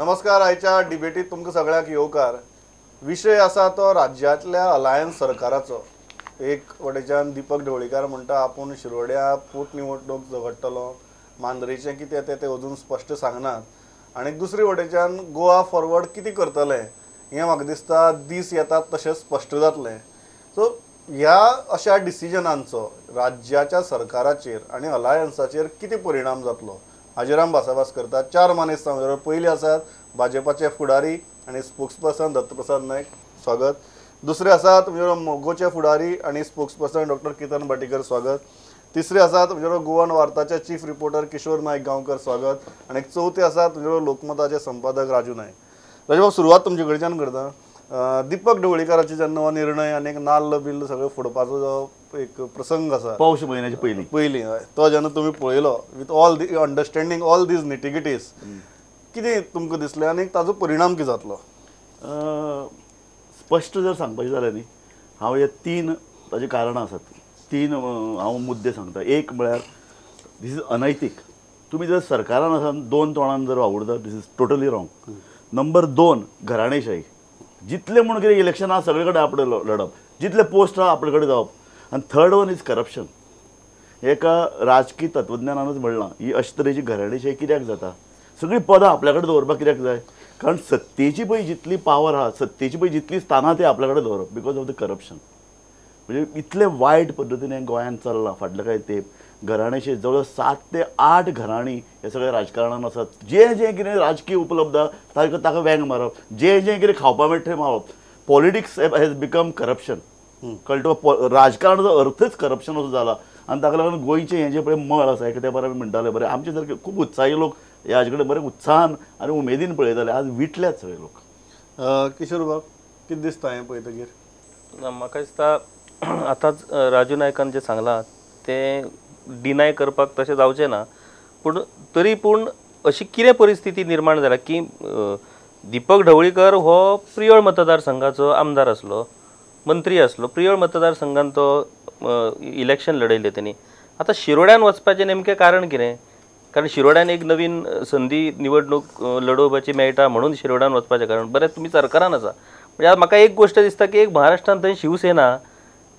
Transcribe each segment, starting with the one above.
नमस्कार. आयच्या डिबेटीत तुमकां सगळ्यांक येवकार. विशय आसा तो राज्यांतल्या अलायन्स सरकाराचो. एक वटेच्यान दीपक ढवळीकार म्हणटा आपूण शिरोड्या पोटनिवडणूक झगडटलो, मांद्रेचें कितें तें ते अजून स्पश्ट सांगनात. आनी दुसरे वटेच्यान गोवा फॉरवर्ड कितें करतलें हें म्हाका दिसता दीस येतात तशें स्पश्ट जातलें. सो ह्या अशा डिसिजनांचो राज्याच्या सरकाराचेर आनी अलायन्साचेर कितें परिणाम जातलो हाजेर आमी भासाभास करतात. चार मानेस्त पयलीं आसात भाजपाचे फुडारी आनी स्पोक्सपर्सन दत्तप्रसाद नायक, स्वागत. दुसरे आसात तुमचे मगोचे फुडारी आनी स्पोक्सपर्सन डॉक्टर केतन भाटीकर, स्वागत. तिसरे आसात तुमचे गोवन वार्ताचे चीफ रिपोर्टर किशोर नायक गांवकर, स्वागत. आनी चवथे आसात तुमचे लोकमताचे संपादक राजू नायक. राजू बाब, सुरवात तुमचे कडच्यान करता. दीपक ढवळीकाराचे जेन्ना हो निर्णय आनी एक नाल्ल बिल्ल सगळें फोडपाचो जो एक प्रसंग आसा पौष म्हयन्याचे पयलीं पयलीं, तो जेन्ना तुमी पळयलो with all the understanding all these nitty-gritties, कितें तुमकां दिसलें आनी ताजो परिणाम कितें जातलो? स्पश्ट जर सांगपाचें जाल्यार न्ही, हांव हे तीन ताजी कारणां आसात, तीन हांव मुद्दे सांगता. एक म्हळ्यार दीस is अनैतीक. तुमी जर सरकारान आसा दोन तोंडान जर वावुरता, this is totally wrong. Number दोन, घराणेशाही. जितले म्हूण कितें इलेक्शन आहा सगळे कडेन आपणें लडप, जितले पोस्ट आहा आपले कडेन जावप. आनी थर्ड वन is corruption. एका राजकीय तत्वज्ञानानूच म्हणलां ही अशे तरेची घराणेशाही कित्याक जाता, सगळीं पदां आपल्या कडेन दवरपाक कित्याक जाय, कारण सत्तेची पळय जितली पावर आहा, सत्तेची पळय जितली स्थानां ती आपल्या कडेन दवरप because of the corruption. म्हणजे इतले वायट पद्दतीन हें गोंयांत चल्लां फाटले कांय तेंप. घराण्याचे जवळ 7 ते 8 घराणीं हे सगळे राजकारणान आसात. जें जें कितें राजकीय उपलब्ध आहा ताका वेंग मारप, जें जें कितें खावपा मेळटा थंय मारप. Politics has become corruption. कळटा तुका? राजकारणाचो अर्थच करप्शन असो जाला. आनी ताका लागून गोंयचें हें जें पळय मळ आसा, एका तेंपार आमी म्हणटाले बरें आमचे सारके खूब उत्साही लोक ह्या हाजे कडेन बरे उत्साहान आनी उमेदीन पळयताले, आज विटल्यात सगळे लोक. किशोर बाब, कितें दिसता हें पळयतकीर? म्हाका दिसता आतांच राजू नायकान जें सांगलां तें डिनाय करपाक तशें जावचें ना, पूण तरी पूण अशी कितें परिस्थिती निर्माण जाल्या की दीपक ढवळीकर हो प्रियोळ मतदारसंघाचो आमदार आसलो, मंत्री आसलो. प्रियोळ मतदारसंघान तो इलेक्शन लढयलें तेणी. आतां शिरोड्यान वचपाचें नेमकें कारण कितें? कारण शिरोड्यान एक नवीन संदी निवडणूक लडोवपाची मेळटा म्हणून शिरोड्यान वचपाचें कारण. बरें, तुमी सरकारान आसा, म्हणजे म्हाका एक गोश्ट दिसता की एक महाराष्ट्रान थंय शिवसेना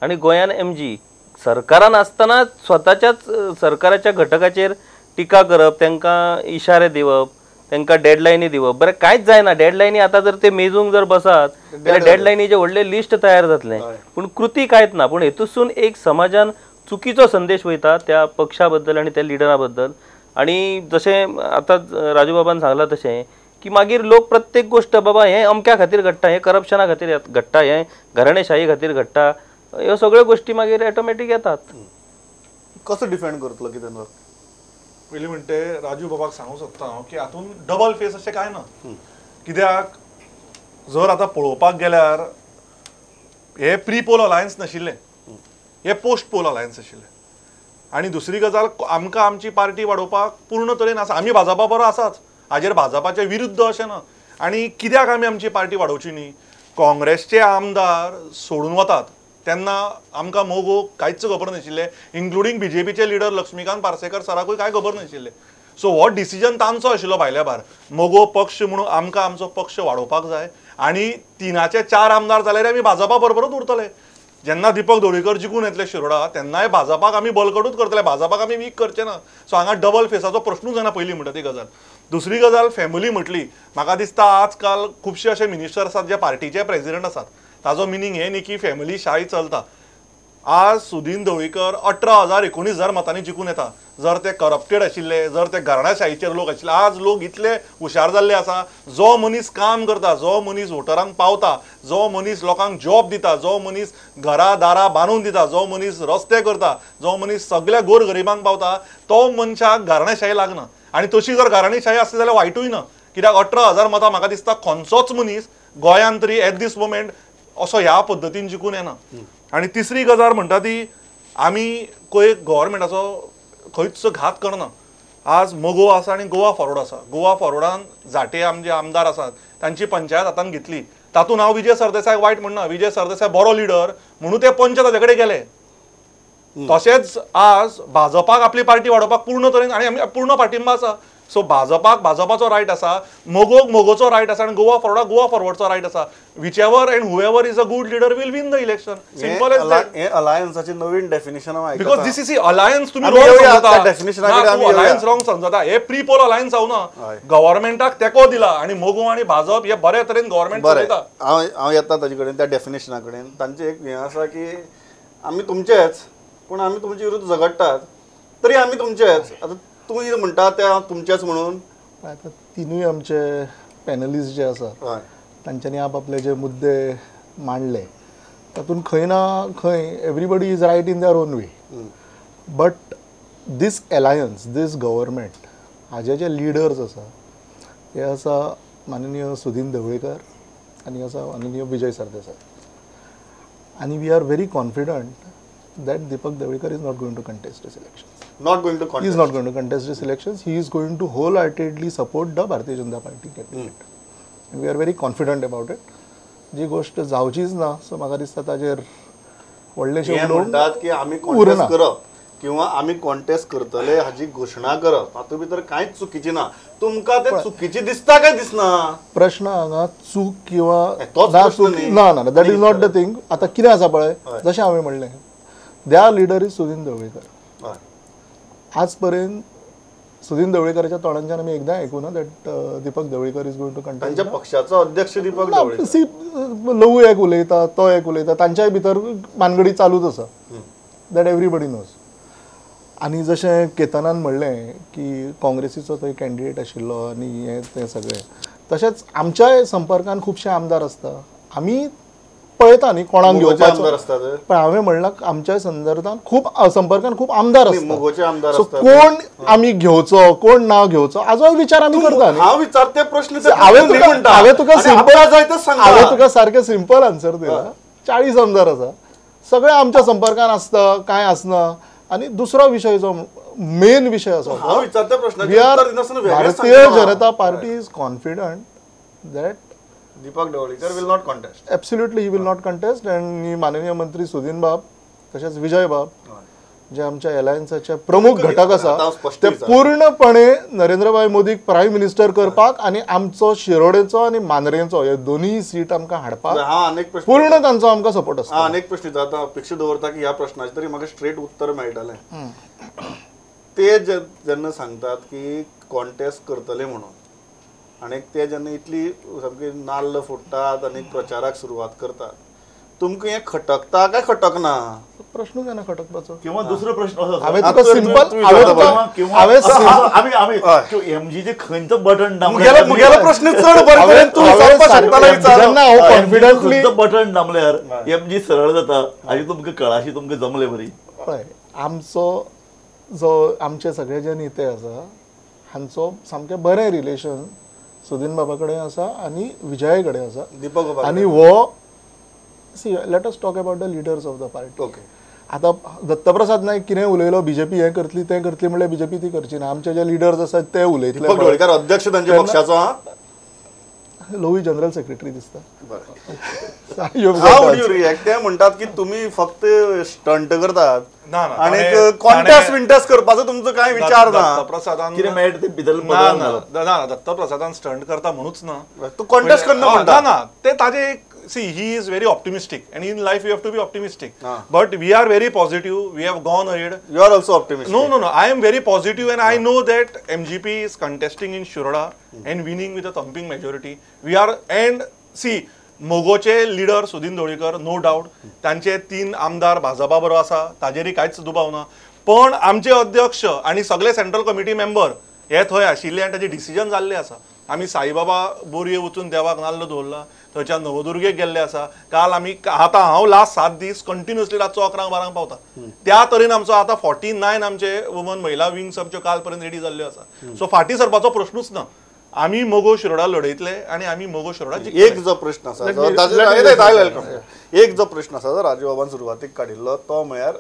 आनी गोंयान एमजी सरकारान आसतना स्वताच्याच सरकाराच्या घटकाचेर टिका करप, तांकां इशारे दिवप, तांकां डेडलायनी दिवप. बरें, कांयच जायना. डेडलायनी आतां जर ते मेजूंक जर बसात जाल्यार डेडलायनीचें व्हडलें लिस्ट तयार जातलें, पूण कृती कांयच ना. पूण हेतूसून एक समाजान चुकीचो संदेश वयता त्या पक्षा बद्दल आनी त्या लिडरा बद्दल. आनी जशें आतां राजू बाबान सांगलां तशें की मागीर लोक प्रत्येक गोश्ट बाबा हें अमक्या खातीर घडटा, हें करप्शना खातीर घडटा, हें घराणेशाही खातीर घडटा, ह्यो सगळ्यो गोश्टी मागीर ऑटोमॅटीक येतात. कसो डिफेंड करतलो कितें? पयलीं म्हणटे राजू बाबाक सांगूंक सोदता हांव की हातूंत डबल फेस अशें कांय ना. कित्याक जर आतां पळोवपाक गेल्यार हे प्री पोल अलायन्स नाशिल्लें, हे पोस्ट पोल अलायन्स आशिल्लें. आनी दुसरी गजाल, आमकां आमची पार्टी वाडोवपाक पूर्ण तरेन आसा, आमी भाजपा बरो आसाच, हाजेर भाजपाचे विरुद्ध अशें ना. आनी कित्याक आमी आमची पार्टी वाडोवची न्ही? काँग्रेसचे आमदार सोडून वतात तेन्ना आमकां मगो कांयच खबर नाशिल्लें, इन्क्लुडींग बीजेपीचे लिडर लक्ष्मीकांत पार्सेकर सराकूय कांय खबर नाशिल्लें. सो हो डिसिजन तांचो आशिल्लो भायल्या भायर. मगो पक्ष म्हणून आमकां आमचो पक्ष वाडोवपाक जाय आनी 3 4 आमदार जाल्यार आमी भाजपा बरोबरूच उरतले. जेन्ना दीपक ढवळीकर जिखून येतले शिरोडा तेन्नाय भाजपाक आमी बलकटूच करतले, भाजपाक आमी वीक करचे ना. सो हांगा डबल फेसाचो प्रश्नूच जायना पयलीं म्हणटा ती गजाल. दुसरी गजाल, फॅमिली म्हटली, म्हाका दिसता आज काल खुबशे अशे मिनिस्टर आसात जे पार्टीचे प्रेजिडंट आसात. ताजो मिनींग हें न्ही की फॅमिली शाही चलता. आज सुदीन ढवळीकर 18,000 19,000 मतांनी जिखून येता. जर ते करप्टेड आशिल्ले, जर ते घराण्याशाहीचेर लोक आशिल्ले, आज लोक इतले हुशार जाल्ले आसा, जो मनीस काम करता, जो मनीस वोटरांक पावता, जो मनीस लोकांक जॉब दिता, जो मनीस घरां दारां बांदून दिता, जो मनीस रस्ते करता, जो मनीस सगळ्या गोर गरिबांक पावता, तो मनशाक घराणेशाही लागना. आनी तशी जर घराणेशाही आसली जाल्यार वायटूय ना. कित्याक 18,000 मतां म्हाका दिसता खंयचोच मनीस गोंयांत तरी एट दीस मोमेंट असो ह्या पद्दतीन जिखून येना. आनी तिसरी गजाल म्हणटा ती, आमी खंय गव्हर्मेंटाचो खंयच घात करना. आज मगो आसा आनी गोवा फॉरवर्ड आसा. गोवा फॉरवर्डान जाटे आमचे आमदार आसात तांची पंचायत हातान घेतली. तातूंत हांव विजय सरदेसाय वायट म्हणना, विजय सरदेसाय बरो लिडर म्हणून ते पंच ताजे कडेन गेले. तशेंच आज भाजपाक आपली पार्टी वाडोवपाक पूर्ण तरेन आनी आमी पूर्ण पाठिंबा आसा. सो भाजपाक भाजपाचो रायट आसा, मोगोक मोगोचो रायट आसा आनी गोवा फॉरवर्डाक गोवा फॉरवर्डचो रायट आसा. Whichever and whoever is a good leader will win the election. Simple as that. हे अलायन्साची नवीन definition because this is alliance. तुमी रॉंग समजता, अलायन्स रॉंग समजता. हे प्री पोल अलायन्स जावना, गव्हर्मेंटाक तेंको दिला आनी मोगो आनी भाजप हे बरे तरेन गव्हर्मेंट चलयता. हांव येता ताजे कडेन, त्या डेफिनेशना कडेन. तांचें एक हें आसा की आमी तुमचेच, पूण आमी तुमचे विरुद्ध झगडटात तरी आमी तुमचेच. आतां तूं कितें म्हणटा ते तुमचेच म्हणून. आतां तिनूय आमचे पॅनलिस्ट जे आसा तांच्यांनी आपआपले जे मुद्दे मांडले तातूंत खंय ना खंय everybody is right in their own way. But this alliance, this government हाजे जे लिडर्स आसा ते आसा माननीय सुदीन ढवळीकर आनी आसा माननीय विजय सरदेसाय. आनी we are very confident that Deepak Dhavalikar is not going to contest this elections. Not going to contest. He is not going to contest this elections. He is going to wholeheartedly support the Bharatiya Janata Party candidate. And we are very confident about it. जी गोष्ट जावचीच ना, so म्हाका दिसता ताजेर व्हडलेशें म्हणटात की आमी कॉन्टेस्ट करप किंवा आमी कॉन्टेस्ट करतले हाजी घोशणा करप हातूंत भितर कांयच चुकीची ना. तुमकां ते चुकीची दिसता काय दिसना? प्रश्न हांगा चूक किंवा ना ना, that is not the thing. आतां कितें आसा पळय, जशें हांवें म्हणलें, their leader is Sudin Dhavalikar. आजपर्यंत सुदीन ढवळीकराच्या तोंडांच्यान आमी एकदां आयकूना that Deepak Dhavalikar is going to contest. तांच्या पक्षाचो अध्यक्ष दीपक ढवळीकर. सी, लवू एक उलयता, तो एक उलयता, तांच्याय भितर मानगडी चालूच आसा, that everybody knows. आनी जशें केतनान म्हणलें की काँग्रेसीचो थंय कॅन्डिडेट आशिल्लो आनी हें तें सगळें, तशेंच आमच्याय संपर्कान खुबशे आमदार आसता, आमी पळयता न्ही कोणाक घेवपाचो. पण हांवें म्हणलां आमच्या संदर्भात खूब संपर्कान खूब आमदार आसता, सो कोण आमी घेवचो कोण ना घेवचो हाजोय विचार आमी करता. हांव विचारते प्रश्न, हांवें तुका सिंपल, हांवें तुका सारकें सिंपल आन्सर दिला. 40 आमदार आसा, सगळे आमच्या संपर्कान आसता कांय आसना. आनी दुसरो विशय जो मेन विशय आसा, Bharatiya Janata Party is confident that Deepak Dhavalikar will not contest. Absolutely, he will not contest. And माननीय मंत्री सुदीन बाब तशेंच विजय बाब जे आमच्या अलायन्साचे प्रमुख घटक आसा ते पूर्णपणे नरेंद्रभाई मोदीक प्रायम मिनिस्टर करपाक आनी आमचो शिरोडेचो आनी मांद्रेंचो हे दोनूय सीट आमकां हाडपाक पूर्ण तांचो आमकां सपोर्ट आसा. अनेक प्रश्न आतां अपेक्षा दवरता की ह्या प्रश्नाचें तरी म्हाका स्ट्रेट उत्तर मेळटलें. ते जेन्ना सांगतात की कॉन्टेस्ट करतले म्हणून आनी ते जेन्ना इतली सामकी नाल्ल फोडटात आनी प्रचाराक सुरवात करतात, तुमकां हें खटकता काय खटकना? प्रश्नूच येना खटकपाचो. किंवा दुसरो प्रश्न असो, हांवें तुका सिंपल, एमजीचे खंयचो बटन दामल्यार प्रश्न चड बरें तूं विचारपाक शकता. जेन्ना हांव कॉन्फिडंटली बटन दामल्यार एमजी सरळ जाता हाजी तुमकां कळाशी तुमकां जमले बरी. पळय, आमचो जो आमचे सगळे जे नेते आसा हांचो सामकें बरें रिलेशन सुदीन बाबा कडेन आसा आनी विजय कडेन आसा, दीपक. आनी हो see, let us talk about the leaders of the party. Okay, आतां दत्तप्रसाद नायक कितें उलयलो, बीजेपी हें करतली तें करतली म्हणल्यार बीजेपी ती करची ना. आमचे जे लिडर्स आसात ते उलयतले. दीपक ढवळीकर अध्यक्ष तांच्या पक्षाचो, लोवी जनरल सेक्रेटरी दिसता. How would you react? ते म्हणटात की तुमी फक्त स्टंट करतात आनी कॉन्टेस्ट विंटेस्ट करपाचो तुमचो कांय विचार ना. दत्तप्रसादान कितें मेळटा ते भितर ना, दत्तप्रसादान स्टंट करता म्हणूच ना, तूं कॉन्टेस्ट करना म्हणटा ना. ते ताजे एक, see, he is very optimistic and in life you have to be optimistic. But we are very positive, we have gone ahead. You are also optimistic. No, no, no, I am very positive and I know that MGP is contesting in Shiroda and winning with a thumping majority. We are, and see, मोगोचे leader Sudin Dhavalikar no doubt तांचे 3 आमदार भाजपा बरोबर आसा, ताजेरय कांयच दुबाव ना. पण आमचे अध्यक्ष आनी सगळे सेंट्रल कमिटी मेंबर हे थंय आशिल्ले आनी ताजे डिसिजन जाल्ले आसा. आमी साईबाबा बोरये वचून देवाक नाल्ल दवरला, थंयच्यान नवदुर्गेक गेल्ले आसा. काल आमी आतां हांव लास्ट 7 दीस कंटिन्युअसली रातचो 11-12 पावता. त्या तरेन आमचो आतां 49 आमचे वुमन महिला विंग्स आमच्यो काल पर्यंत रेडी जाल्ल्यो आसा. सो फाटीं सरपाचो प्रश्नूच ना. आमी मोगो शिरोडा लढयतले आनी आमी मोगो शिरोडा. एक जो प्रश्न आसा, एक जो प्रश्न आसा जो राजूबाबान सुरवातीक काडिल्लो तो म्हळ्यार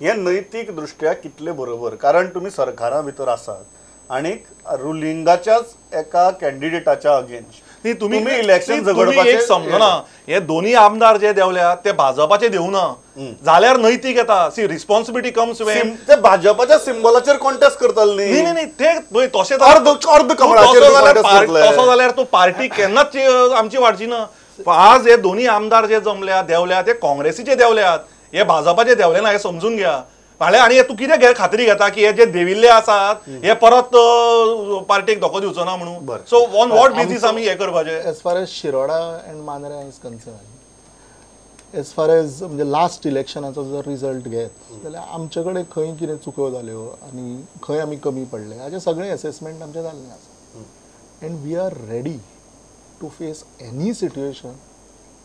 हें नैतीक दृश्ट्या कितलें बरोबर, कारण तुमी सरकारा भितर आसात आनी रुलिंगाच्याच एका कॅन्डिडेटाच्या अगेन्स्ट. तुम्ही इलेक्शन झगडपाचें एक समजना. हे दोन्ही आमदार जे देंवल्यात ते भाजपाचे देवना जाल्यार नैतीक येता. सी रिस्पॉन्सिबिलिटी कम्स when ते भाजपाच्या सिम्बॉलाचेर कॉन्टेस्ट करताले. न्ही न्ही ते तशें अर्ध कमळाचेर तसो जाल्यार तो पार्टी केन्नाच आमची वाडची ना. आज हे दोन्ही आमदार जे जमल्यात देंवल्यात ते काँग्रेसीचे देंवल्यात, हे भाजपाचे देंवले ना, हे समजून घ्या. म्हळ्यार आनी तूं कितें खात्री घेता की हे जे देविल्ले आसात हे परत पार्टीक धोको दिवचो ना म्हणून? सो ऑन what basis आमी हे करपाचें? As far as Shiroda and Mandrem is concern, as far as म्हणजे लास्ट इलेक्शनाचो जर रिजल्ट घेत जाल्यार आमचे कडेन खंय कितें चुको जाल्यो आनी खंय आमी कमी पडले हाजें सगळें एसेसमेंट आमचें जाल्लें आसा. And we are ready to face any situation,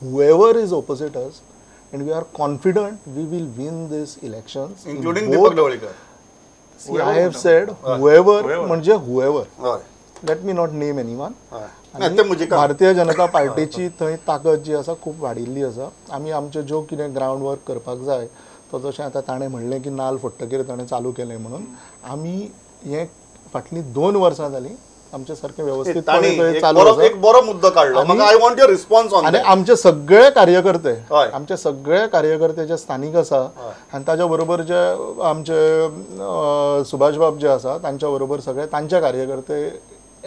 whoever is opposite us, and we are confident we will win these elections, including Deepak Dhavalikar. See, I have said whoever, म्हणजे whoever. Let me not name anyone. Bharatiya Janata पार्टीची थंय ताकद जी आसा खूब वाडिल्ली आसा. आमी आमचे ज्यो कितें ग्रावंड वर्क करपाक जाय तो जशें आतां ताणें म्हणलें की नाल फोडटकीर ताणें चालू केलें म्हणून, आमी हें फाटलीं 2 वर्सां जालीं आमचे सारखे व्यवस्थित चालू. एक बरो मुद्दो काडलो, I want your response on. आनी आमचे सगळे कार्यकर्ते, आमचे सगळे कार्यकर्ते जे स्थानीक आसा आनी ताच्या बरोबर जे आमचे सुभाष बाब जे आसा तांच्या बरोबर सगळे तांचे कार्यकर्ते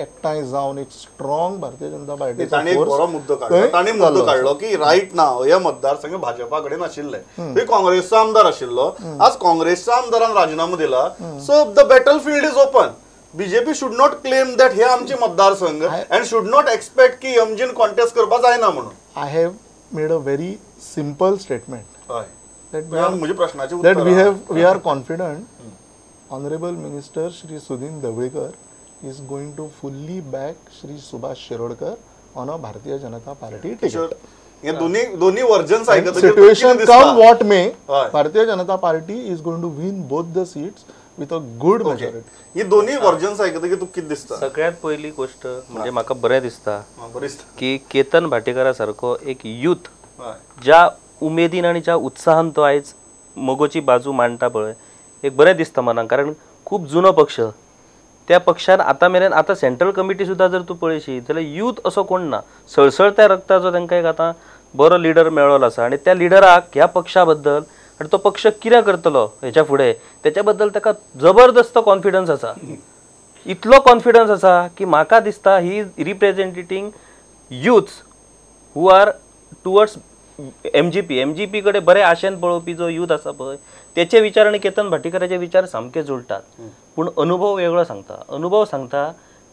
एकठांय जावन एक स्ट्रॉंग भारतीय जनता पार्टी. ताणें एक बरो मुद्दो काडलो, ताणें मुद्दो काडलो की रायट नाव हे मतदारसंघ भाजपा कडेन आशिल्ले, थंय काँग्रेसचो आमदार आशिल्लो, आज काँग्रेसच्या आमदारान राजिनामो दिला. So the battle field is open. BJP should not claim that हे आमचे मतदारसंघ and should not expect की एमजीन कॉन्टेस्ट करपा जायना म्हणून. I have made a very simple statement म्हज्या प्रश्नाचे that we are confident honourable minister Shri Sudin Dhavalikar is going to fully back Shri Subhash Shirodkar on a Bharatiya Janata Party ticket. हे दोन्ही दोन्ही versions आयकतकीर situation come what may, Bharatiya Janata Party is going to win both the seats with a good majority. ही दोन्ही versions आयकतकीर तुका कितें दिसता? सगळ्यात पयली गोष्ट म्हणजे म्हाका बरें दिसता की केतन भाटीकारा सारको एक यूथ ज्या उमेदीन आनी ज्या उत्साहान तो आयज मगोची बाजू मांडटा पळय, एक बरें दिसता मनाक. कारण खूब जुनो पक्ष, त्या पक्षान आतां मेरेन आतां सेंट्रल कमिटी सुद्दां जर तूं पळयशी जाल्यार यूथ असो कोण ना, सळसळत्या रक्ताचो तांकां एक आतां बरो लिडर मेळ्ळो आसा आनी त्या लिडराक ह्या पक्षा बद्दल आनी तो पक्ष कितें करतलो हेच्या फुडें तेच्या बद्दल ताका जबरदस्त कॉन्फिडन्स आसा. इतलो कॉन्फिडन्स आसा की म्हाका दिसता he is representing youths who are towards MGP. MGP कडेन बरे आशेन पळोवपी जो यूथ आसा पळय तेचे विचार आनी केतन भाटीकाराचे विचार सामके जुळटात. पूण अनुभव वेगळो सांगता, अनुभव सांगता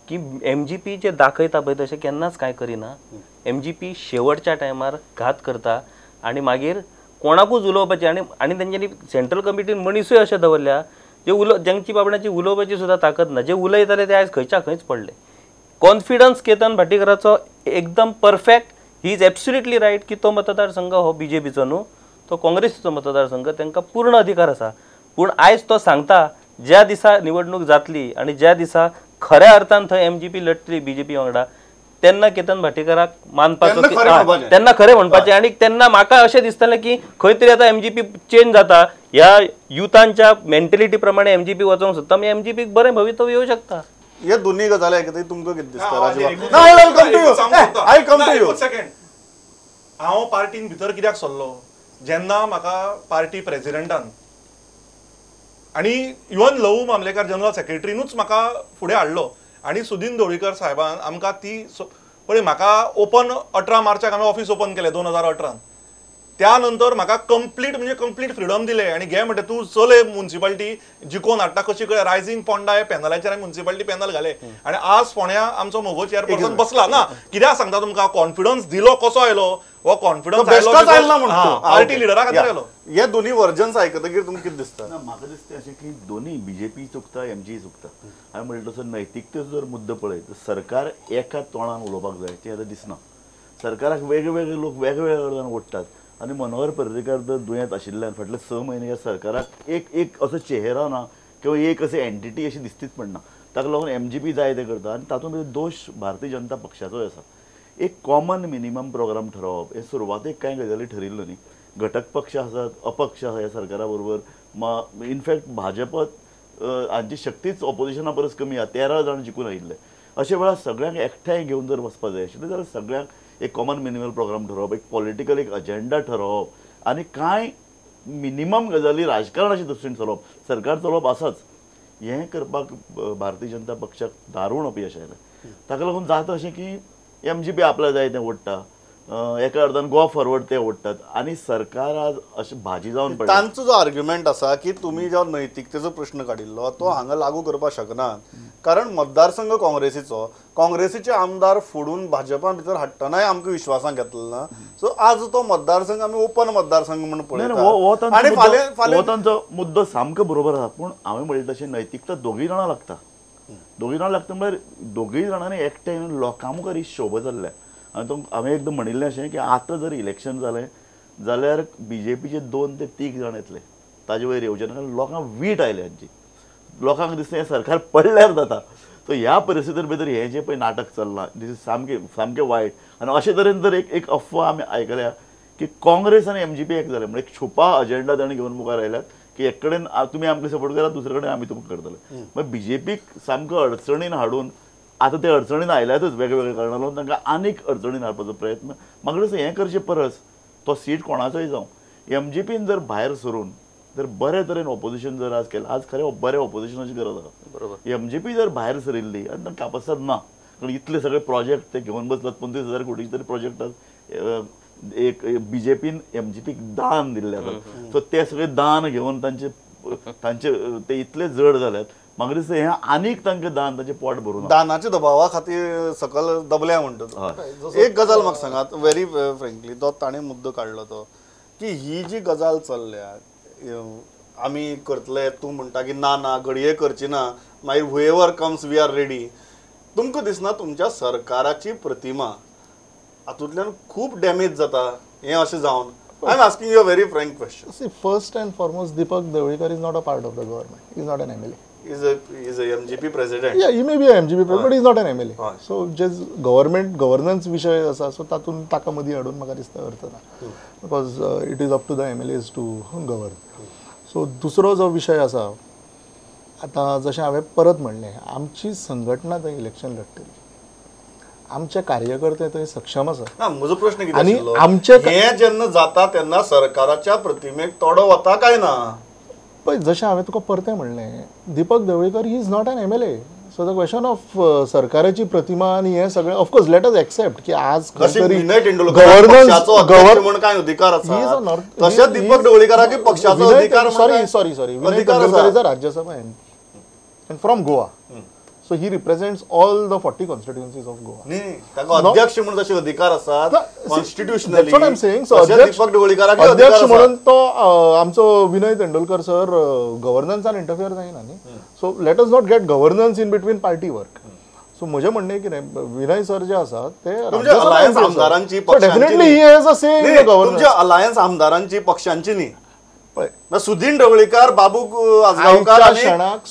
की एमजीपी जे दाखयता पळय तशें केन्नाच कांय करिना. एमजीपी शेवटच्या टायमार घात करता आनी मागीर कोणाकूच उलोवपाची आनी आनी तेंच्यांनी सेंट्रल कमिटीन मनिसूय अशें दवरल्या जे जांची बाबड्यांची उलोवपाची सुद्दां ताकद ना, जे उलयताले ते आयज खंयच्या खंयच पडले. कॉन्फिडन्स केतन भाटीकाराचो एकदम perfect. He is absolutely right की तो मतदारसंघ हो बीजेपीचो न्हू, तो काँग्रेसीचो मतदारसंघ, तांकां पूर्ण अधिकार आसा. पूण आयज तो सांगता ज्या दिसा निवडणूक जातली आनी ज्या दिसा खऱ्या अर्थान थंय एमजीपी लढतली बीजेपी वांगडा तेन्ना केतन भाटीकाराक मानपाचो, तेन्ना खरें म्हणपाचें. आनी तेन्ना म्हाका अशें दिसतालें की खंय तरी आतां एमजीपी चेंज जाता, ह्या युथांच्या मेंटेलिटी प्रमाणे एमजीपी वचोंक सोदता, मागीर एमजीपीक बरें भवितव्य येवं शकता. हे दोन्ही गजाली आयकतकीर तुमकां कितें दिसता? सेकंड, हांव पार्टीन भितर कित्याक सरलो जेन्ना म्हाका पार्टी प्रेजिडेंटान आनी इवन लवू मामलेकार जनरल सेक्रेटरीनूच म्हाका फुडें हाडलो आनी सुदीन ढवळीकर साहेबान आमकां ती पळय म्हाका ओपन 18 मार्चाक हांवें ऑफिस ओपन केलें 2018. त्या नंतर म्हाका कंप्लीट म्हणजे कंप्लीट फ्रिडम दिले आनी घे म्हणटा तूं चलय मुन्सिपालिटी जिखोवन हाडटा कशी कळ्ळें. रायझींग पोंडा हे पॅनलाचेर हांवें मुन्सिपालिटी पॅनल घाले आनी आज फोंड्या आमचो मगो चेअरपर्सन बसला ना. कित्याक सांगता तुमकां कॉन्फिडन्स दिलो कसो आयलो हो कॉन्फिडन्स आयलो पार्टी लिडरा खातीर आयलो. हे दोन्ही वर्जन्स आयकतकीर तुमकां कितें दिसता? ना, म्हाका दिसता अशें की दोन्ही बीजेपी चुकता, एमजी चुकता. हांवें म्हणलें तसो नैतिकतेचो जर मुद्दो पळयत तर सरकार एका तोंडान उलोवपाक जाय तें आतां दिसना. सरकाराक वेगवेगळे लोक वेगवेगळ्या कडल्यान ओडटात आनी मनोहर पर्रीकार जर दुयेंत आशिल्ल्यान फाटले 6 म्हयने ह्या सरकाराक एक एक असो चेहरो ना किंवा एक अशी एंटिटी अशी दिसतीच पडना. ताका लागून एमजीपी जाय तें करता आनी तातूंत भितर दोश भारतीय जनता पक्षाचोय आसा. एक कॉमन मिनिमम प्रोग्राम ठरोवप हे सुरवातेक कांय गजाली ठरिल्ल्यो न्ही. घटक पक्ष आसात, अपक्ष आसा ह्या सरकारा बरोबर. इनफॅक्ट भाजप हांची शक्तीच ऑपोजिशना परस कमी आसा, 13 जाण जिखून आयिल्ले. अशे वेळार सगळ्यांक एकठांय घेवन जर वचपा जाय आशिल्लें जाल्यार सगळ्यांक एक कॉमन मिनिमल प्रोग्राम ठरोवप, एक पॉलिटिकल एक अजेंडा ठरोवप आनी कांय मिनिमम गजाली राजकारणाच्या दृश्टीन चलोवप, सरकार चलोवप आसाच. हें करपाक भारतीय जनता पक्षाक दारूण अपयश आयलें. ताका लागून जाता अशें की एमजीपी आपल्याक जाय तें ओडटा, एका अर्दान गोवा फॉरवर्ड ते ओडटात आनी सरकार आज अशें भाजी जावन पडटा. तांचो जो आर्ग्युमेंट आसा की तुमी जो नैतिकतेचो प्रश्न काडिल्लो तो हांगा लागू करपाक शकनात, कारण मतदारसंघ काँग्रेसीचो, काँग्रेसीचे आमदार फोडून भाजपा भितर हाडटनाय आमकां विश्वासांत घेतलो ना. सो आज तो मतदारसंघ आमी ओपन मतदारसंघ म्हणून पळयतात. आनी फाल्यां तांचो मुद्दो सामको बरोबर आसा, पूण हांवें म्हणलें तशें नैतिकता दोगूय जाणां लागता. दोगूय जाणां लागता म्हळ्यार दोगूय जाणांनी एकठांय येवन लोकां मुखार ही शोभा जाल्ल्या. आनी तो हांवें एकदम म्हणिल्लें अशें की आतां जर इलेक्शन जालें जाल्यार बीजेपीचे 2 ते 3 जाण येतले ताजे वयर येवचे ना, कारण लोकांक वीट आयल्या हांची, लोकांक दिसता हें सरकार पडल्यार जाता. सो ह्या परिस्थितीन भितर हें जें पळय नाटक चल्लां दीस is सामकें सामकें वायट. आनी अशे तरेन जर एक एक अफवा आमी आयकल्या की काँग्रेस आनी एमजीपी एक जाले, म्हणजे एक छुपा अजेंडा ताणें घेवन मुखार आयल्यात की एक कडेन तुमी आमकां सपोर्ट करात, दुसरे कडेन आमी तुमकां करतले. मागीर बीजेपीक सामको अडचणीन हाडून आतां ते अडचणीन आयल्यातच वेगवेगळ्या कारणां लागून तांकां आनीक अडचणीन हाडपाचो प्रयत्न. म्हाका दिसता हें करचे परस तो सीट कोणाचोय जावं, एमजीपीन जर भायर सरून जर बरे तरेन ऑपोजिशन जर आज केलें, आज खरें बरें ऑपोजिशनाची गरज आसा. बरोबर, एमजीपी जर भायर सरिल्ली आनी तांकां कापसाद ना, कारण इतले सगळे प्रोजेक्ट ते घेवन बसलात, 25,000 कोटीचे तरी प्रोजेक्ट आज एक बीजेपीन एमजीपीक दान दिल्लें आसा. सो ते सगळे दान घेवन तांचे तांचे ते इतले जड जाल्यात, म्हाका दिसता हें आनीक तांकां दान तांचें पोट भरून दानाच्या दबावा खातीर सकल दबल्या म्हणटा. एक गजाल म्हाका सांगात व्हेरी फ्रेंकली, तो ताणें मुद्दो काडलो तो की ही जी गजाल चल्ल्या आमी करतले, तूं म्हणटा की ना ना घडये करची ना, मागीर whoever comes we are ready. तुमकां दिसना तुमच्या सरकाराची प्रतिमा हातूंतल्यान खूब डॅमेज जाता हें अशें जावन? I am asking you a very frank question. See, first and foremost, Deepak Dhavalikar is not a part of the government. He is not an MLA. Is a MGP president. Yeah, he may be a MGP president, but he is not an MLA. So, J government governance विशय आसा, so तातूंत ताका मदीं हाडून म्हाका दिसता अर्थ ना, because it is up to the MLAs to govern. So दुसरो जो विशय आसा, आतां जशें हांवें परत म्हणलें, आमची संघटना थंय इलेक्शन लढटली, आमचे कार्यकर्ते थंय सक्षम आसा. ना, म्हजो प्रश्न कितें आशिल्लो, आमचे हें जेन्ना जाता तेन्ना सरकाराच्या प्रतिमेक तोडो वता काय ना? पळय, जशें हांवें तुका परतें म्हणलें, Deepak Dhavalikar he is not an MLA. So the question of सरकाराची प्रतिमा आनी हें सगळें, of course let us accept की आज तशेंच दीपक ढवळीकराक पक्षाचो अधिकार, sorry sorry sorry, Vinay Tendulkar is a Rajya Sabha MP and from Goa, so he represents all the 40 constituencies of Goa. न्ही, ताका अध्यक्ष म्हणून जशे अधिकार आसात constitutionally, that's what I am saying. So Deepak ढवळीकराक अध्यक्ष म्हणून तो आमचो विनय तेंडुलकर सर गव्हर्नन्सान इंटरफियर जायना न्ही. So let us not get governance in between party work. So म्हजें म्हणणें कितें, विनय सर जे आसात ते अलायन्स आमदारांची, definitely he has a say in the governance. Alliance आमदारांची पक्षांची न्ही. सुदीन ढवळीकर, बाबू आजगांवकार आनी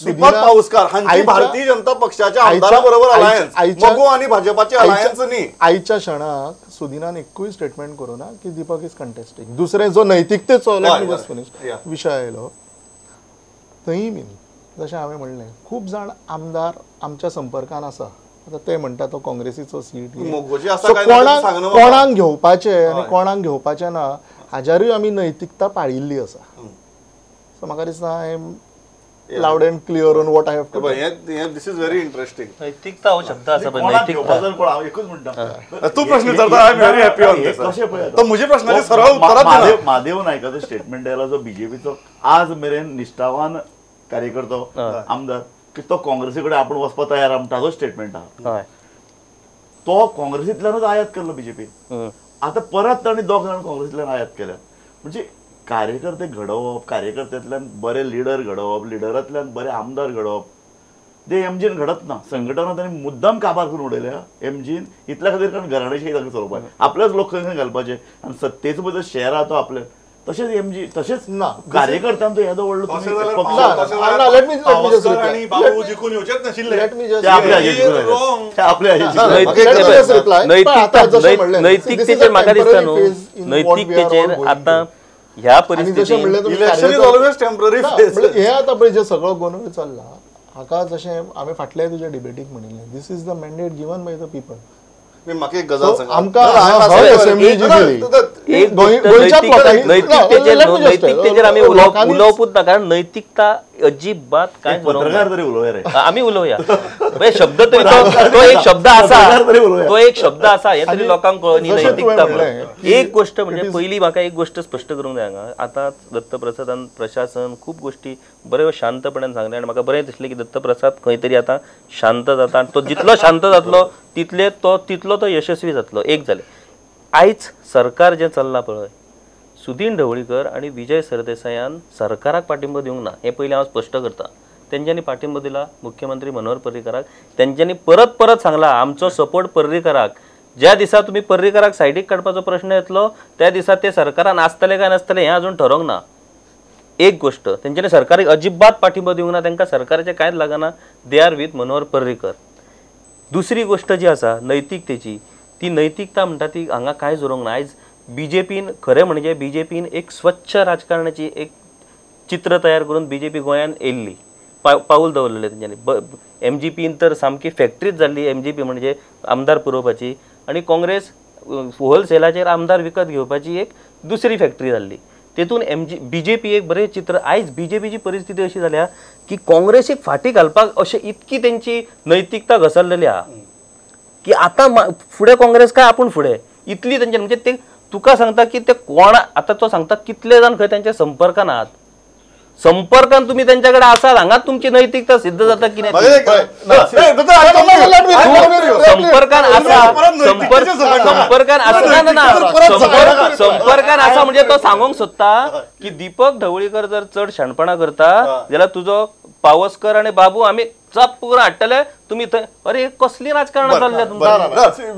दीपक पाऊसकार हांची भारतीय जनता पक्षाच्या आमदारा बरोबर अलायन्स, मगो आनी भाजपाचे अलायन्स न्ही. आयच्या क्षणाक सुदिनान एकूय स्टेटमेंट करूं ना की दीपक is contesting. दुसरें जो नैतिकतेचो विशय आयलो थंय बीन जशें हांवें म्हणलें, खूब जाण आमदार आमच्या संपर्कान आसा. आतां ते म्हणटा तो काँग्रेसीचो सीट, कोणाक घेवपाचें आनी कोणाक घेवपाचें ना हाज्यारूय आमी नैतिकता पाळिल्ली आसा. सो म्हाका दिसता I am loud and clear on what I have to. This is very interesting. नैतिकता हो शब्द आसा पळय, नैतिकता एकूच म्हणटा तूं प्रश्न विचारता, I am very happy on this. कशें पळय तो म्हज्या प्रश्नाचेर सरळ उत्तरां दिना. महादेव नायकाचो स्टेटमेंट आयला, जो बीजेपीचो आज मेरेन निश्ठावान कार्यकर्तो आमदार, की तो काँग्रेसी कडेन आपूण वचपाक तयार आहा ताजो स्टेटमेंट आहा. तो काँग्रेसींतल्यानूच आयात केल्लो बीजेपीन, आतां परत ताणें दोग जाण काँग्रेसींतल्यान आयात केल्यात. म्हणजे कार्यकर्ते घडोवप, कार्यकर्त्यांतल्यान बरे लिडर घडोवप, लिडरांतल्यान बरे आमदार घडोवप, ते एमजीन घडत ना. संघटना ताणें मुद्दाम काबार करून उडयल्या एमजीन, इतल्या खातीर, कारण घराण्याशी तांकां चलोवपाक आपल्याच लोक खंय घालपाचे आनी सत्तेचो पळय शेअर आहा तो आपल्या. तशेंच एमजी तशेंच ना कार्यकर्त्यांचो येदो व्हडलो नैतिकतेचेर म्हाका दिसता न्हू, नैतिकतेचेर आतां ह्या परिस्थितीन हे आतां पळय जे सगळो गोंदळ चल्ला, हाका जशें आमी फाटल्या तुज्या डिबेटीक म्हणिल्लें, this is the mandate given by the people. म्हाका एक गजाल सांग, आमकां नैतिकतेचेर आमी उलोवपूच ना, कारण नैतिकता अजिबात काय पत्रकार तरी उलोवया रे, आमी उलोवया शब्द तरी तो एक शब्द आसा, तो एक शब्द आसा हें तरी लोकांक कळनी नैतिकता म्हणून. एक गोष्ट म्हणजे पयली म्हाका एक गोष्ट स्पश्ट करूंक जाय हांगा. आतां दत्तप्रसादान प्रशासन खूब गोष्टी बऱ्यो शांतपणान सांगले आनी म्हाका बरें दिसलें की दत्तप्रसाद खंय तरी आतां शांत जाता आनी तो जितलो शांत जातलो तितले तो तितलो तो यशस्वी जातलो. एक जालें. आयज सरकार जें चल्लां पळय, सुदीन ढवळीकर आनी विजय सरदेसायान सरकाराक पाठिंबो दिवंक ना हें पयलीं हांव स्पश्ट करता. तेंच्यांनी पाठिंबो दिला मुख्यमंत्री मनोहर पर्रीकराक, तेंच्यांनी परत परत सांगला आमचो सपोर्ट पर्रीकराक. ज्या दिसा तुमी पर्रीकराक सायडीक काडपाचो प्रश्न येतलो त्या दिसा ते सरकारान आसतले काय नासतले हें अजून ठरोवंक ना. एक गोष्ट तेंच्यांनी सरकाराक अजिबात पाठिंबो दिवंक ना, तांकां सरकाराचें कांयच लागना, they are with Manohar Parrikar. दुसरी गोष्ट जी आसा नैतिकतेची, ती नैतिकता म्हणटा ती हांगा कांयच उरोवंक ना. आयज बीजेपीन खरें म्हणजे बीजेपीन एक स्वच्छ राजकारणाची एक चित्र तयार करून बीजेपी गोंयांत येयल्ली, पावल दवरलेलें तेंच्यांनी. एमजीपीन तर सामकी फॅक्टरीच जाल्ली एमजीपी म्हणजे आमदार पुरोवपाची, आनी काँग्रेस होलसेलाचेर आमदार विकत घेवपाची एक दुसरी फॅक्टरी जाल्ली. तेतून बीजेपी एक बरें चित्र. आयज बीजेपीची परिस्थिती अशी जाल्या की काँग्रेसीक फाटी घालपाक अशें इतकी तेंची नैतिकता घसरलेली आहा की आतां फुडें काँग्रेस काय आपूण फुडें इतली तेंचे म्हणजे ते तुका सांगता की ते कोण आतां तो सांगता कितले जाण खंय तेंच्या संपर्कान आहात, संपर्कान तुमी तेंच्या कडेन आसात, हांगा तुमची नैतिकता सिद्ध जाता की संपर्कान आसा, संपर्कान आसा ना, संपर्कान आसा म्हणजे तो सांगूंक सोदता की दीपक ढवळीकर जर चड शाणपणां करता जाल्यार तुजो पावसकर आनी बाबू आमी चप करून हाडटले तुमी थंय. अरे कसली राजकारणां चल्ल्या तुमकां?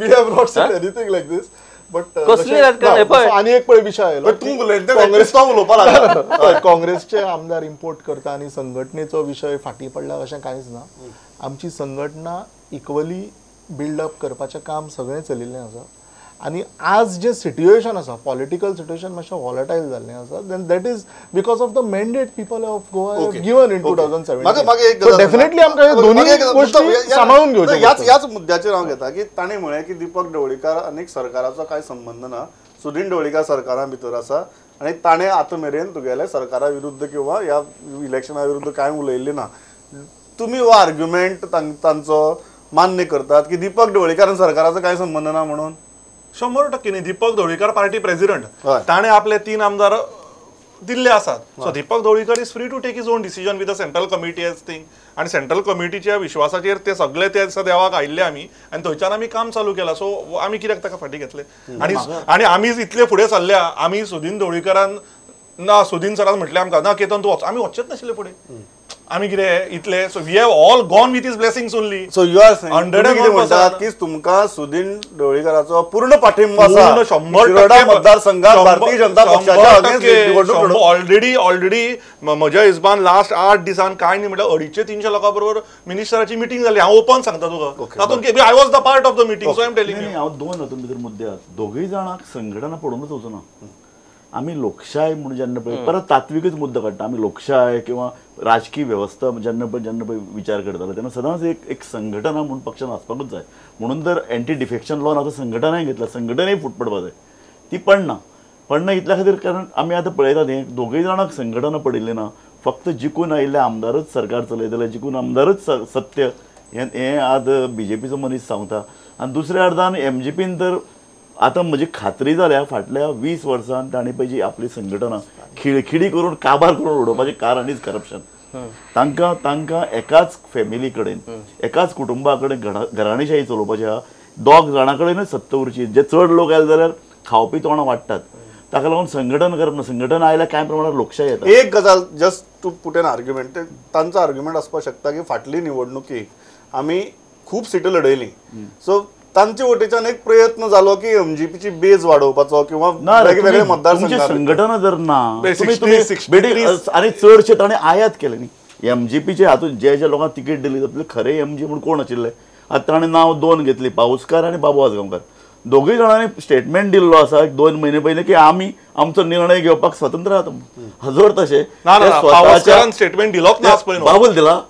We have not said anything like this. But कसली राजकारण? आनी एक पळय विशय आयलो, काँग्रेस उलोवपाक लागला, काँग्रेसचे आमदार इम्पोर्ट करता आनी संघटनेचो विशय फाटीं पडला अशें कांयच ना. आमची संघटना इक्वली बिल्डअप करपाचें काम सगळें चलिल्लें आसा आनी आज जे सिट्युएशन आसा, पॉलिटिकल सिट्युएशन मातशें वॉलेटायल जाल्लें आसा, then that is because of the mandate people of Goa have given in 2017. So definitely आमकां दोनूय गोष्टी सांबाळून घेवच्यो. ह्याच मुद्द्याचेर हांव घेता की ताणें म्हळें की दीपक ढवळीकर आनी सरकाराचो कांय संबंद ना, सुदीन ढवळीकर सरकारा भितर आसा आनी ताणें आतां मेरेन तुगेले सरकारा विरुद्ध किंवा ह्या इलेक्शना विरुद्ध कांय उलयल्लें ना. तुमी हो आर्ग्युमेंट तांचो मान्य करतात की दीपक ढवळीकर आनी सरकाराचो कांय संबंद ना म्हणून? 100% न्ही. दीपक ढवळीकर पार्टी प्रेसिडेंट, ताणें आपले 3 आमदार दिल्ले आसात. So Deepak Dhavalikar is free to take his own decision with the central committee as thing. आनी सेंट्रल कमिटीच्या विश्वासाचेर ते सगळे ते दिसा देवाक आयिल्ले आमी आनी थंयच्यान आमी काम चालू केलां. सो आमी कित्याक ताका फाटीं घेतले? आनी आनी आमी इतले फुडें सरल्या, आमी सुदीन ढवळीकरान ना सुदीन सरान म्हटलें आमकां ना केतन तूं वच, आमी वचचेच नाशिल्ले फुडें. आमी कितें इतले, so we have all gone with his blessings only. So you are saying कितें म्हणटात की तुमकां सुदीन ढवळीकराचो पूर्ण पाठिंबो आसा 100% मतदारसंघात भारतीय जनता पक्षाच्या अगेन्स्ट निवडणूक? ऑलरेडी ऑलरेडी म्हज्या हिसबान लास्ट 8 दिसान कांय न्ही म्हटल्यार 250-300 लोकां बरोबर मिनिस्टराची मिटींग जाली. हांव ओपन सांगता तुका, तातूंत I was the part of the meeting, so I am telling you. हांव दोन हातूंत भितर मुद्दे आसात. दोगूय जाणांक संघटना पडोवनूच वचूना. आमी लोकशाय म्हणून जेन्ना पळय परत तात्विकच मुद्दो काडटा. आमी लोकशाय किंवा राजकीय वेवस्था जेन्ना पळय जेन्ना पळय विचार करताले तेन्ना सदांच एक एक संघटना म्हूण पक्षान आसपाकूच जाय. म्हणून तर एंटी डिफेक्शन लॉन आतां संघटनाय घेतला, संघटनाय फूट पडपा जाय, ती पडना पडना इतल्या खातीर, कारण आमी आतां पळयतात हें दोगूय जाणांक संघटना पडिल्ली ना. फक्त जिखून आयिल्ले आमदारच सरकार चलयतले, जिखून आमदारच सत्य हें आज बीजेपीचो मनीस सांगता. आनी दुसऱ्या अर्दान एमजीपीन तर आतां म्हजी खात्री जाल्या फाटल्या 20 वर्सांत तांणी पळय जी आपली संघटना खिळखिळी करून काबार करून उडोवपाचें कारण is corruption. तांकां तांकां एकाच फॅमिली कडेन एकाच कुटुंबा कडेन घराणेशाही चलोवपाची आहा. 2 जाणां कडेनच सत्ता उरची, जे चड लोक आयले जाल्यार खावपी तोंडां वाडटात. ताका लागून संघटन करप ना. संघटन आयल्यार कांय प्रमाणात लोकशाही येता. एक गजाल just to put an argument, तांचो आर्ग्युमेंट आसपाक शकता की फाटली निवडणुकीक आमी खूब सिटां लढयलीं, सो तांचे वटेच्यान एक प्रयत्न जालो की एमजीपीची बेज वाडोवपाचो किंवा वेगवेगळे मतदारसंघ. संघटना जर ना आनी चडशे ताणें आयात केले न्ही एमजीपीचे हातूंत जे जे लोकांक तिकीट दिली तातूंतले खरे एमजी म्हूण कोण आशिल्ले? आतां ताणें नांव 2 घेतली, पावसकार आनी बाबू आजगांवकार. दोगूय जाणांनी स्टेटमेंट दिल्लो आसा 2 म्हयने पयलीं की आमी आमचो निर्णय घेवपाक स्वतंत्र आहात. हजर तशें स्टेटमेंट दिलोच ना, बाबूल दिला.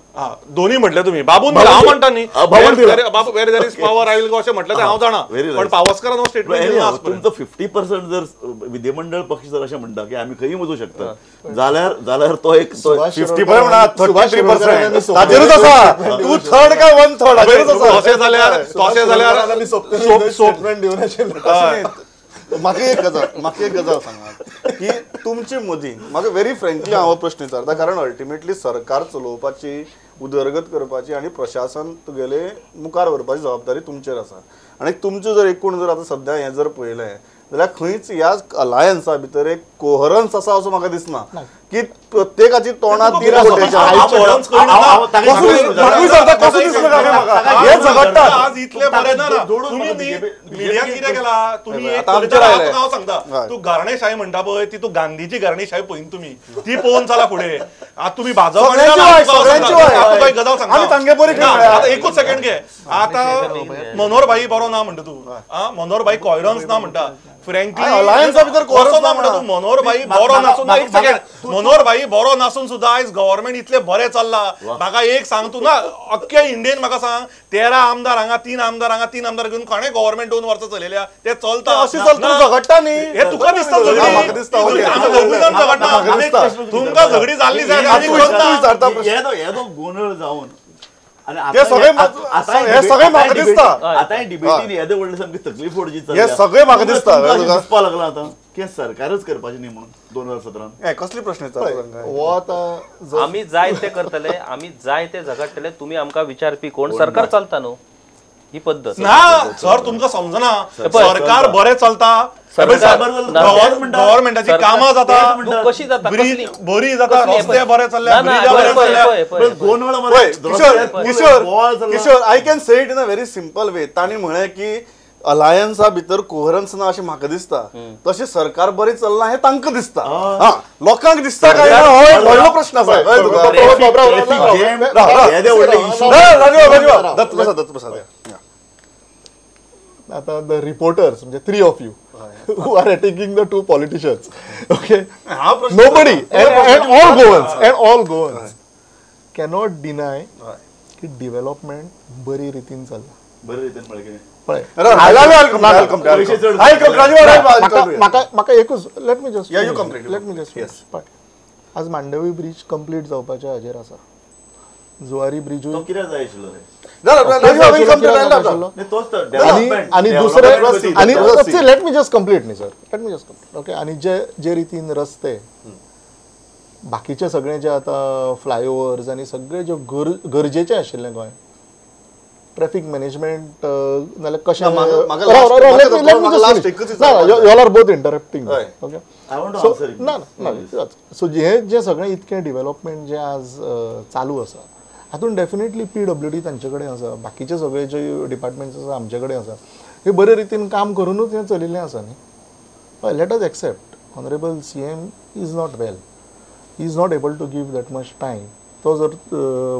दोन्ही म्हटले तुम्ही बाबून हांव म्हणटा न्ही बाबू where there is power I will go अशें म्हटलें हांव जाणा, पण पावसकारान हो स्टेटमेंट दिला. तुमचो 50% जर विधिमंडळ पक्ष जर अशें म्हणटा की आमी खंय वचूं शकता जाल्यार जाल्यार तो एक 50% म्हणा 33% ताजेरूच आसा, 2/3 काय 1/3 हाजेरूच आसा. तशें जाल्यार तशें जाल्यार स्टेटमेंट दिवन आशिल्लें. म्हाका एक गजाल, म्हाका एक गजाल सांगात की तुमचे मदीं म्हाका व्हेरी फ्रेंकली हांव प्रश्न विचारता, कारण अल्टिमेटली सरकार चलोवपाची, उदरगत करपाची आनी प्रशासन तुगेले मुखार व्हरपाची जबाबदारी तुमचेर आसा. आनी तुमचें जर एकूण जर आतां सद्या हें जर पळयलें जाल्यार खंयच ह्या अलायन्सा भितर एक कोहरन्स आसा असो म्हाका दिसना की प्रत्येकाची तोंडां तीन हांव सांगता तूं गारणेशाही म्हणटा पळय ती तूं गांधीची गारणेशाही पळयन तुमी ती पळोवन चला फुडें. आतां तुमी भाजप गजाल सांगता, एकूच सेकंड घे. आतां मनोहर भाई बरो ना म्हणटा तूं, मनोहर भाई कोयरन्स ना म्हणटा, फ्रँकली अलायन्सा भितर कसो ना म्हणटा तूं. मनोहर भाई बरो नासून, एक सेकंड, मनोहर भाई बरो नासून सुद्दां आयज गव्हर्मेंट इतलें बरें चल्लां. म्हाका एक सांग तूं ना, अख्खे इंडियन म्हाका सांग 13 आमदार हांगा, 3 आमदार हांगा, 3 आमदार घेवन कोणें गव्हर्मेंट 2 वर्सां चलयल्या ते चलता. अशें चलता झगडटा न्ही, हें तुका दिसता झगडी, झगडटा तुमकां झगडी जाल्ली जाय. येदो गोंदळ जावन हे सगळे म्हाका दिसता आतां डिबेटीन येदे व्हडले सामकी तकलीफ पडची, हे सगळे म्हाका दिसता दिसपा लागला आतां की सरकारच करपाचें न्ही म्हणून 2017 कसली प्रश्न विचारता. आमी जाय ते करतले, आमी जाय ते झगडटले, तुमी आमकां विचारपी कोण? सरकार चलता न्हू ही पद्दत ना सर, तुमकां समजना सरकार बरें चलता, गव्हर्मेंटाची कामां जाता, कशी जाता, बरी जाता, रस्ते बरे चल्ले. Kishore, I can say it in a very simple way. तांणी म्हळें की अलायन्सा भितर कोहरन्स ना अशें म्हाका दिसता, तशें सरकार बरें चल्लां हें तांकां दिसता, लोकांक दिसता काय ना हो एक व्हडलो प्रश्न आसा. दत्तप्रसाद, आता the reporters म्हणजे 3 of you who are attacking the 2 politicians, okay, nobody and all Goans, and all Goans cannot deny की डेव्हलपमेंट बरी रितीन चल्ला. बरी रितीन म्हळ्यार कितें? पळय म्हाका एकूच, let me just, let me just, पळय आज मांडवी ब्रिज कंप्लीट जावपाच्या हाजेर आसा, जुवारी ब्रिजूय कित्याक जाय आशिल्लो रे? आणि दुसरे आणि let me just complete न्ही sir, let me just complete, okay. आणि जे जे रितीन रस्ते बाकीचे सगळे जे आतां फ्लायओवर्स आनी सगळे जे गरजेचे आशिल्ले गोंय ट्रॅफिक मॅनेजमेंट नाल्यार कशें, you all are both interrupting, okay. So ना ना, सो हें जें सगळें इतकें डेव्हलपमेंट जें आज चालू आसा हातून डेफिनेटली PWD तांचे कडेन आसा, बाकीचे सगळे जे डिपार्टमेंट्स आसा आमचे कडेन आसा, हे बरे रितीन काम करूनूच हें चलिल्लें आसा न्ही. Let us accept honourable CM is not well, he is not able to give that much time. तो जर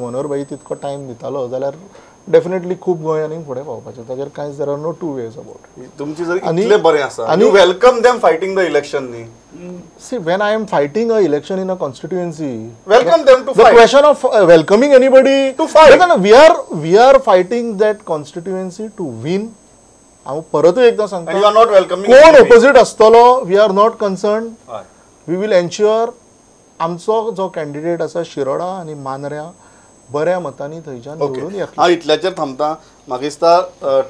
मनोहर भाई तितको टायम दितालो जाल्यार डेफिनेटली खूब गोंय आनी फुडें पावपाचें, ताजेर कांय there are no 2 ways about. तुमची जर इतलें बरें आसा आनी welcome them fighting the election न्ही. See, when I am fighting a election in a constituency, welcome them to the fight. Question of welcoming anybody to fight. No, no, we are fighting that constituency to win. हांव परतूय एकदां सांगता, you are not welcoming कोण opposite आसतलो, we are not concerned. We will ensure आमचो जो candidate आसा शिरोडा आनी मांद्र्यां बऱ्या मतांनी थंयच्यान निवडून येतलो. हांव इतल्याचेर थांबता, म्हाका दिसता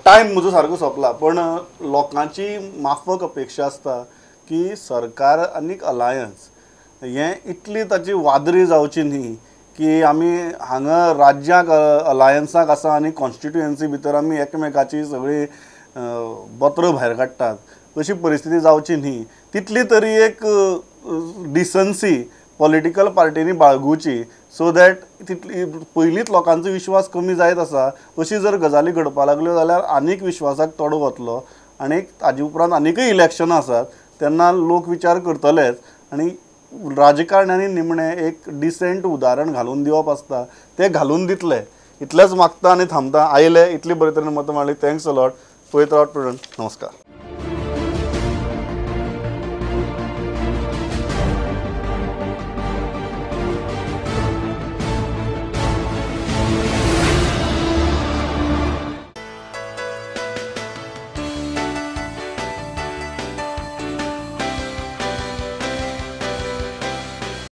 टायम म्हजो सारको सोंपला, पण लोकांची माफक अपेक्षा आसता की सरकार आनी अलायन्स हें इतली ताची वादरी जावची न्ही की आमी हांगा राज्याक अलायन्साक आसा आनी कॉन्स्टिट्युएन्सी भितर आमी एकमेकाची सगळी बत्रां भायर काडटात, अशी परिस्थिती जावची न्ही. तितली तरी एक डिसन्सी पॉलिटिकल पार्टींनी बाळगुची, सो that तितली पयलींच लोकांचो विश्वास कमी जायत आसा, अशी जर गजाली घडपा लागल्यो जाल्यार आनीक विश्वासाक तोडो वतलो आनी ताजे उपरांत आनीकय इलेक्शनां आसात तेन्ना लोक विचार करतलेच आनी राजकारण्यांनी निमणें एक डिसेंट उदाहरण घालून दिवप आसता तें घालून दितले. इतलेंच मागता आनी थांबता. आयले इतली बरे तरेन मतां मांडली, thanks a lot. पळयत रावत प्रुडंट. नमस्कार.